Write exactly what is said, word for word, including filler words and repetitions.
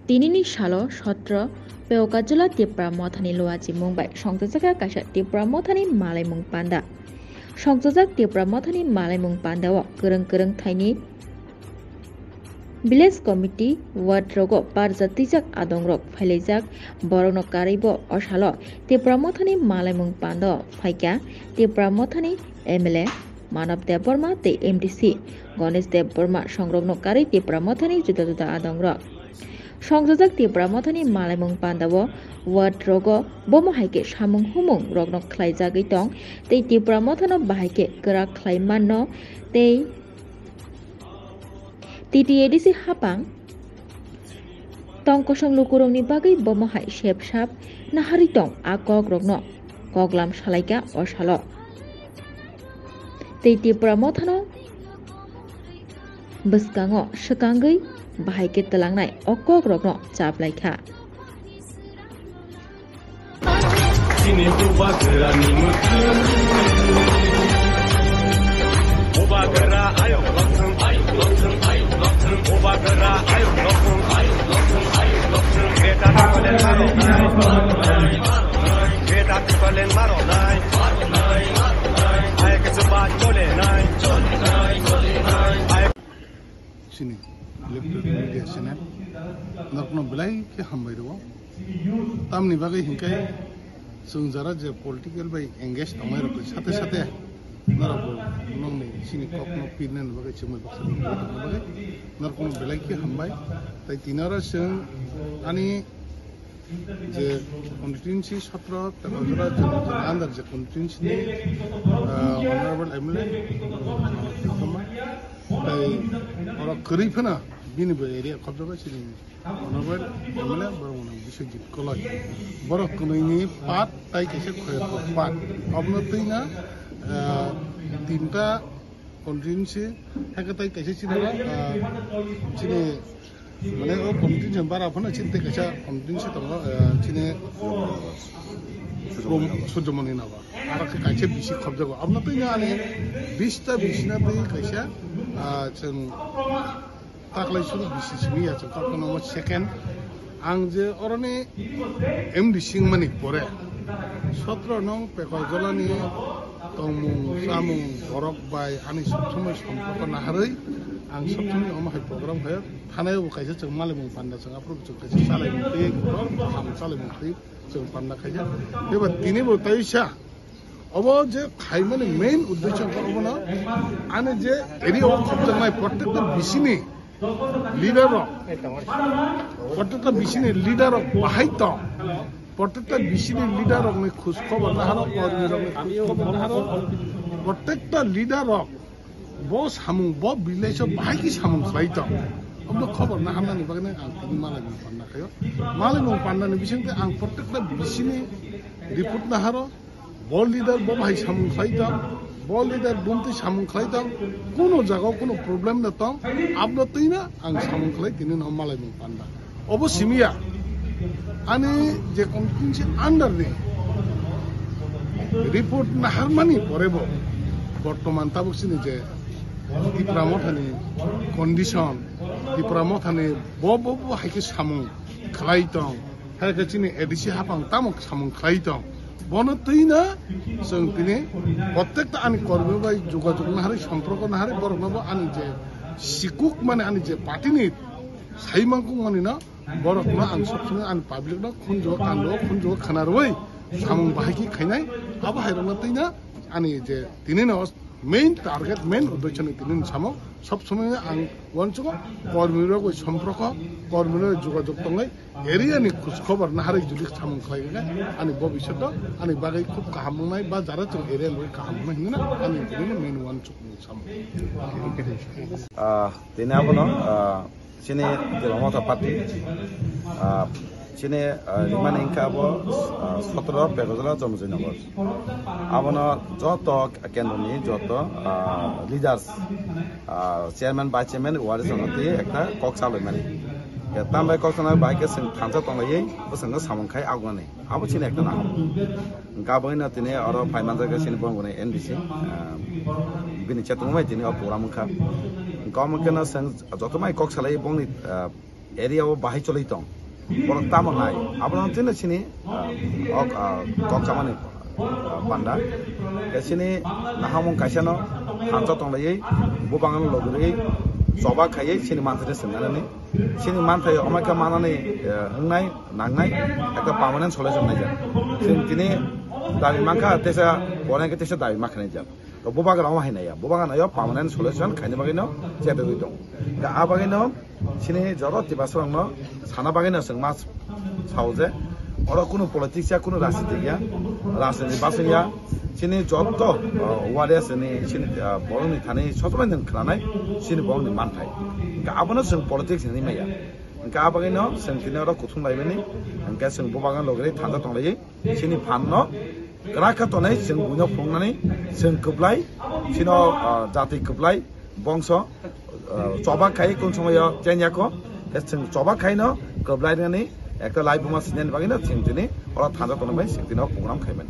Tinini salo sotro Pekojala Tipra Mothani luachimung bai songchajak kaisa Tipra Mothani malaimung panda. Songchajak Tipra Mothani malaimung pandao kwrwng kwrwng thaini village committee, ward rogo parjak twijak adongrok phailaijak, borokno karwi bo o salo Tipra Mothani malaimung pandao phaikha Tipra Mothani M L A Manav Debbarma tei M D C Ganesh Debbarma songrokno karwi Tipra Mothani juda juda adongrok. Songjajak Tipra Mothani malaimung pandao ward rogo bomo hai khe samung humung rokno khlaijagwi tong tei Tipra Mothano bahai khe kwrak khlai manno tei T T A D C hapang tong kosong lukurokni bagwi bomo hai sep sap naharwi tong a kokrokno koklam salaikha o salo. Tei Tipra Mothano bwskango swkangwi bahai khe twlangnai o kokrokno chaplaikha. Chini bubagrani mwkhang. Bubagra ayok lokthwng, ayok lokthwng, ayok lokthwng. Bubagra ayok lokthwng, ayok lokthwng, ayok lokthwng. Beta tole maro nai. Beta tole maro nai. Ayok se ba chole nai. Chini electronic media channel norokno belai khe hambai rwo. Tamni bagwi hinkhe chwng jara je political bai engage tongnai rokni sate sate norokbo nongni chini kokno pirnani bagwi chwngbai baksa tongna bagwi norokno belai khe hambai. Tai tini oro chwng ani je constituency sotro Pekojala under je constituency ni, ah, honorable M L A, ah, Tilkoma, tai oro kwrwi phano bini bo area khobjago chini honorable M L A borok mwnang Biswajit Koloi. Borok kwnwi ni part tai kaisa Khoyerkuk part. Obono twi na, ah, tinta constituency, hai khe tai kaisa chini, ah, chini, mane, o constituency bara phano chini tei kaisa constituency tongo, ah, chini Surjomoni Nagar. Aro khe kaisa bisi khobjago. Abno twi ani bista bisina twi kaisa, ah, chwng taklai suru bisi simi ya chwng taklai nangma second. Ang je oroni M D C wngmani pore sotro nong Pekojala ni tongmung chamung borok bai ani sobsomoi sompoko naharwi ang sobsomoi omo hai program khayo. Thanai bo kaisa chwng malaimung panda chwng aphuru chwng kaisa chalaimung twi borok kaham chalaimung twi chwng panda khaijak. Eba tini bo taisa obo je khaimani main uddesho wngkha obono ani je area o khobjaknai protector bisini leader rok, protector bisini leader rok bahai tong, protector bisini leader rokni khoj khobor naharo, kormi rokni khoj khobor naharo, protector leader rok bo samung, bo village o bahai khe samung khlai tong, obo khobor naharnani bagwi ang tini malaimung panda khayo. Malaimung pandani bisingtwi ang protector bisini report naharo, bo leader bo bahai samung khlai tong, bo leader bumtwi samung khlai tong, kuno jaga o kuno problem no tong, abno twino ang samung khlai tini no malaimung panda. Obo simiya ani je constituency under ni report naharmani pore bo bortoman tabuk chini je Tipra Mothani condition, Tipra Mothani bo bo bo hai khe samung khlai tong, hai khe chini A D C hapang tamo samung khlai tong, bono twino chwng tini protecta ani kormi bai jogajog naharwi, somporko naharwi, borokno bo ani je sikuk mani ani je party ni saimangkuk mani no borokno ang sob somoi ani public no khunjo kando khunjo khwnarwi samung bahai khe khainai, abo hai rokno twino ani je tini no main target, main uddesho ni tini ni samung sob somoi ang uansukgo kormi rok bai somporko, kormi rok bai jogajog tongnai, area ni khoj khobor naharwi jodi samung khlai khe ani bobishoto ani bagwi khub kaham wngnai ba jara chwng area ni bagwi kaham wngnai hinwi ani tini ni main uansuk ni samung. Ah, tini abono, ah, chini Tipra Motha Party, ah, chini, ah, rimani wngkha abo, ah, sotro Pekojala Jomojoynagar. Abono joto kendroni joto, ah, leaders, ah, chairman, vice chairman, wari jono twi ekta kok salai mani. Tambai kok salai bai khe chwng thansa tonglaiwi bwskango samung khai agwnani. Abo chini ekta naham. Hwnkhe abo wngkha tini oro phai manjak khe chini bongni M D C, ah, bini chetongma bai tini o program wngkha. Hwnkhe omo kheno chwng joto mai kok salai bongni, ah, area o bahai choli tong. Borok tamo nai. Abono tino sini, ah, ok, ah, kok chamani, ah, panda. Ke sini nahamung kaisa no thansa tong lai, bubang no logri, choba khai, sini manthai se nani. Sini manthai omai ka manani, eh, wngnai, nangnai, ekta permanent solution nai jak. Sini tini dabi mankha, tesa, boreng ke tesa dabi mankha nai jak. To bubagra omo hai naiya, bubagra naiyo permanent solution khaina bagwi no chetogwi tong. Ka a bagwi no sini joro tibasrok no sana bagwi no chwng ma sao je oro kunu politics ya, kunu rajniti ya, rajniti basing ya, sini jotto, uh, wariya sini, sini, uh, borokni thani sotomai nang khlanai sini borokni manthai. Ka abono chwng politics ni maya. Ka a bagwi no chwng tini oro kuthum laimani, ka chwng bubagra logri thanda tong lai. Chini phan no kwrak khe tonwi chwng buino phunuknani chwng kwplai, chino, ah, jati kwplai, bongso, ah, choba khai kun somoyo chenya kho, tei chwng choba khai no kwplai nani ekta lai buma sinani bagwi no chwng tini oro thanda tongna bai chwng tini o program khai mani.